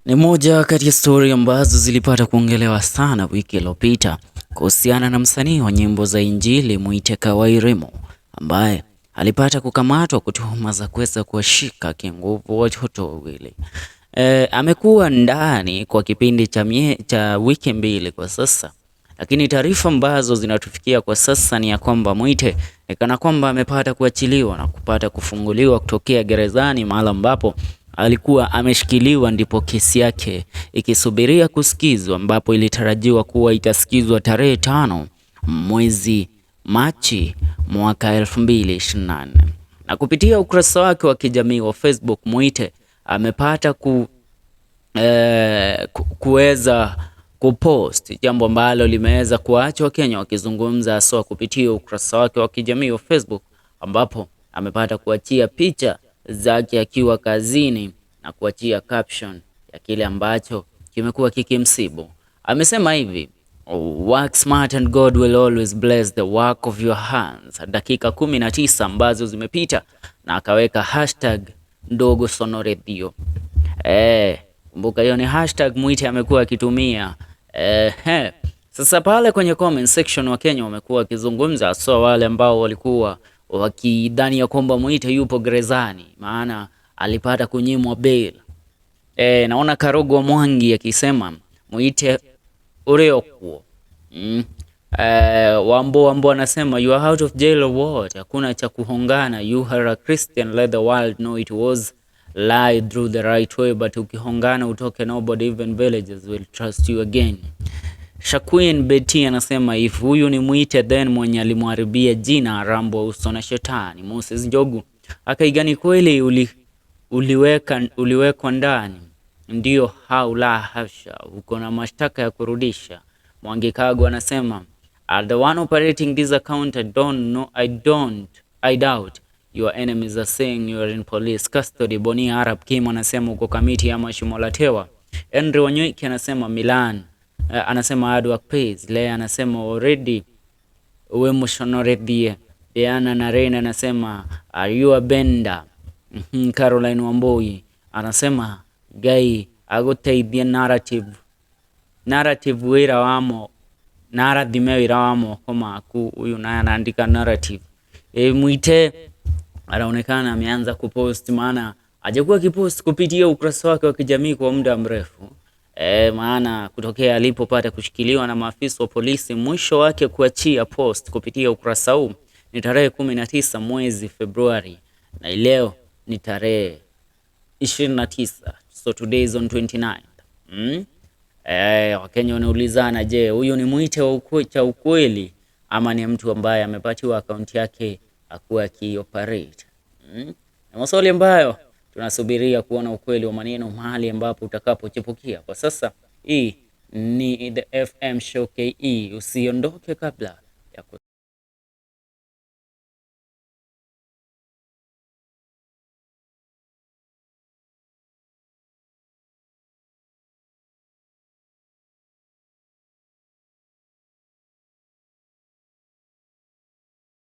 Ni moja kati ya stori ambazo zilipata kuongelewa sana wiki iliyopita kuhusiana na msanii wa nyimbo za Injili Mwite Wairimu ambaye alipata kukamatwa kwa tuhuma za kuweza kuwashika kinguvu watoto wawili. Amekuwa ndani kwa kipindi cha wiki 2 kwa sasa, lakini taarifa ambazo zinatufikia kwa sasa ni ya kwamba Mwite ni kana kwamba amepata kuachiliwa na kupata kufunguliwa kutokea gerezani mahala ambapo alikuwa ameshikiliwa, ndipo kesi yake ikisubiria kusikizwa, ambapo ilitarajiwa kuwa itasikizwa tarehe 5 mwezi Machi mwaka 2024. Na kupitia ukurasa wake wa kijamii wa Facebook, Mwite amepata kuweza kupost jambo ambalo limeweza kuacha Wakenya wakizungumza haswa kupitia ukurasa wake wa kijamii wa Facebook, ambapo amepata kuachia picha zake akiwa kazini na kuachia caption ya kile ambacho kimekuwa kikimsibu. Amesema hivi: "Work smart and God will always bless the work of your hands." Dakika 19 ambazo zimepita na akaweka #ndogosonoredio. Kumbuka hiyo ni hashtag Mwite amekuwa akitumia. Sasa pale kwenye comment section Wakenya wamekuwa wakizungumza, haswa wale ambao walikuwa wakidhani ya kwamba Mwite yupo gerezani, maana alipata kunyimwa bail. Naona Karogo Mwangi akisema Mwite ureokuo. Wambo Wambo anasema, "You are out of jail or what? Hakuna cha kuhongana. You are a Christian, let the world know it was lie through the right way, but ukihongana utoke, nobody, even villagers, will trust you again." Shaquin Betty anasema, "If huyu ni Mwite, then mwenye alimharibia jina Rambo uso na shetani." Moses Njogu akaigani kweli uliwekwa ndani ndio hau la hasha, uko na mashtaka ya kurudisha. Mwangi Kago anasema, "Are the one operating this account? I don't know, I don't, I doubt your enemies are saying you are in police custody." Boni Arab Kim anasema, "Uko Kamiti ama Shimo la Tewa?" Henry Wanyoike anasema Milan, anasema, "Hard work pays." Lea anasema, "Already we mushonoredhie." Diana Naren anasema, "Are you a bender?" Caroline Wamboi anasema, "Ngai aguteithie narrative narrative wira wamo narathime wira wa moko maku." Huyu naye anaandika narrative. Mwite anaonekana ameanza kupost, maana hajakuwa akipost kupitia ukurasa wake wa kijamii kwa muda mrefu. Maana kutokea alipopata kushikiliwa na maafisa wa polisi, mwisho wake kuachia post kupitia ukurasa huu ni tarehe 19 mwezi Februari na leo ni tarehe 29, so today is on 29. Wakenya wanaulizana, je, huyu ni Mwite wa cha ukweli ama ni mtu ambaye amepatiwa akaunti yake akuwa akioperate? Na maswali ambayo tunasubiria kuona ukweli wa maneno mahali ambapo utakapochipukia. Kwa sasa hii ni the FM Show KE, usiondoke kabla ya